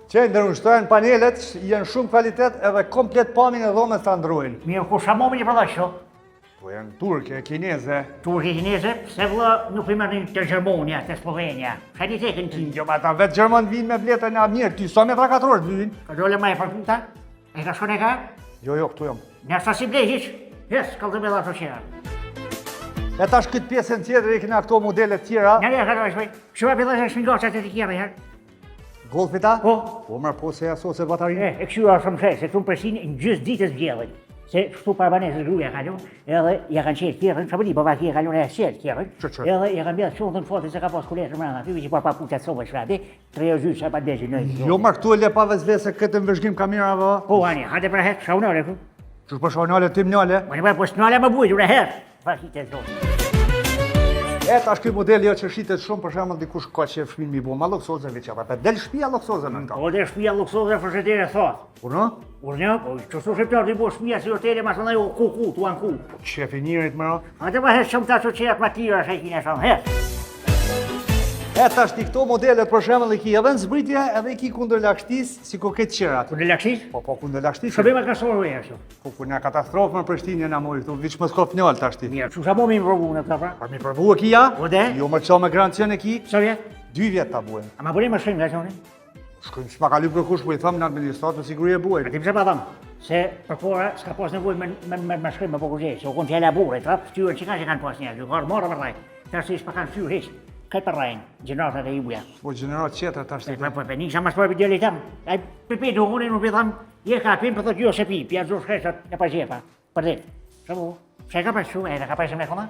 Që ndërun shtohen panelet, janë shumë kvalitet edhe komplet pamjen e dhomës ta ndrojnë. Mirë, ku sa momin i prodhoj kështu? Po janë turke, kineze. Turke, kineze, pse vëlla nuk i merrni te Gjermania, te Slovenia. Sa di tek në Kinë? Jo, ma ata vetë gjerman vinë me bletë në mirë, ty sa metra katror të vynë? Ka dole ma e përputa? E ka shkon e ka? Jo, jo, këtu jam. Në sa si blej hiç? Jes, ka dhe me dhashë qera. E tash këtë pjesën tjetër i kena këto modelet tjera. Një një, ka shpejt. Shua për dhashë shpingo që të të kjerë herë. Golfit a? Po. Po, mërë, po se ja so se batarinë. E, e këshyra shumë shë, se këtu në Prishtinë në gjysë ditës vjedhin. Se shtu para banesës gruja ka lënë, edhe ja kanë qelë kerrin, çfarë di, baba e ka lënë e qelë kerrin. Edhe ja kanë vjedhë çundën fotin se ka pas kuletër mbrenda, aty që pa pa putë sobë shrabi, tre orë gjysë pa deshi në. Jo, mërë, këtu e le pa vezvese këtë në vëzhgim kamerave. Po, ani, hajde pra herë, shau nale këtu. Qysh po shau nale, tim nale? Po, po, po, s'nale më bujtë, ure herë. Vaki të zotë. E tash ky model jo që shitet shumë për shembull dikush ka qejf shpinë mi bo ma luksoze veç apo pe del shtëpia luksoze me këto. Po del shtëpia luksoze fërshëtere thot. Urdhno? Urdhno, po që su shqiptar t'i bo shtëpia si hotele ma së u ku ku tu anku. Po qefi njerit më. A të pa herë shumë ta që qerat ma tira shë i kine shumë herë. E tash ti këto modelet për shembull i ki edhe në zbritje edhe i ki kundër lagështisë si ko këtë qerat. Kundër lagështisë? Po po kundër lagështisë. Shërbim e ka sorë e Po ku në katastrofë më Prishtinë na mori këtu, veç mos ka fnjall tash ti. Mirë, çu sa mo mi provu në këta pra? Për mi provu e ki ja? Po de? Jo më këso me garancion e ki? Sa vjet? Dy vjet ta buajmë. A ma bëri më shkrim nga qoni? Shkrim s'ma ka lypë kërkush, po i thëmë në administratë me siguri e buajmë. A ti pse pa thëmë? Se për kora s'ka pas nevojë me, me, me, me shkrim me po kurgjej, se u konë fjala burrit, trap, ftyrën që ka që kanë pas njerëz, ju karë marrë për rrajt, tash si s'pa kanë ftyrë hiq, këtë për rrajnë, gjeneratat e juja. Po gjeneratë qetër tash ti. Po po, po, një mas po djalit tam. Ai pipi do unë nuk i tham, je ka pin, po thotë jo se pi, pja zor shkresat në pa xhepa. Për ditë. Sa bu? Sa ka pas shumë, e ka pas me koma?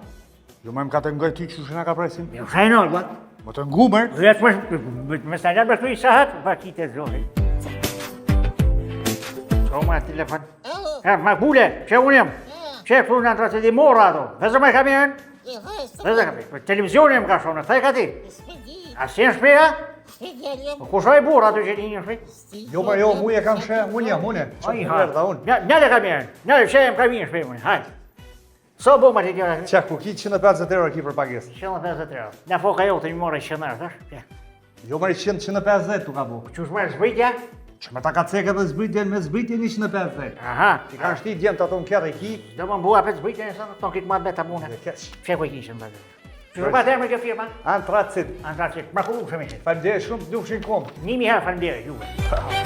Jo më ka të ngoj ty qysh na ka presin. Jo, sa e nol, ba. Më të ngumër. Jo, po më sa janë bëj sa hat, pa kitë zonë. Ço ma telefon. Ha, ma bule, çe unë jam. Çe këtu në atë di mora ato. Vëzë më kamionin. Vëzë kamionin. Po televizioni më ka shonë, thaj ka ti. A si në shtëpi? Po kush ai burra aty që një në shtëpi? Jo, ma jo, mu e kam shë, unë jam, unë. Ai ha. Unë. Një le kamionin. Një le shë kam në shtëpi unë. Hajt. So bo ma të tjera. Qa, ku ki 150 euro ki për pagesë? 150 euro. Në foka jo, të një morë 100 euro, thash? Jo më 100, 150 tu ka bu. Qysh më zbritja? Që më ta ka cekë edhe zbritjen me zbritjen 150. Aha. Ti kanë shti djemë të ato në kjerë e ki. Do më mbua për zbritjen e sënë, tonë kitë më beta mune. Dhe keq. Që ku i kishën për Që pa të emri kjo firma? Antracit. Antracit. Mrekullu shumë ishit. Faleminderit shumë, lufshin kom. Një mijë herë faleminderit juve.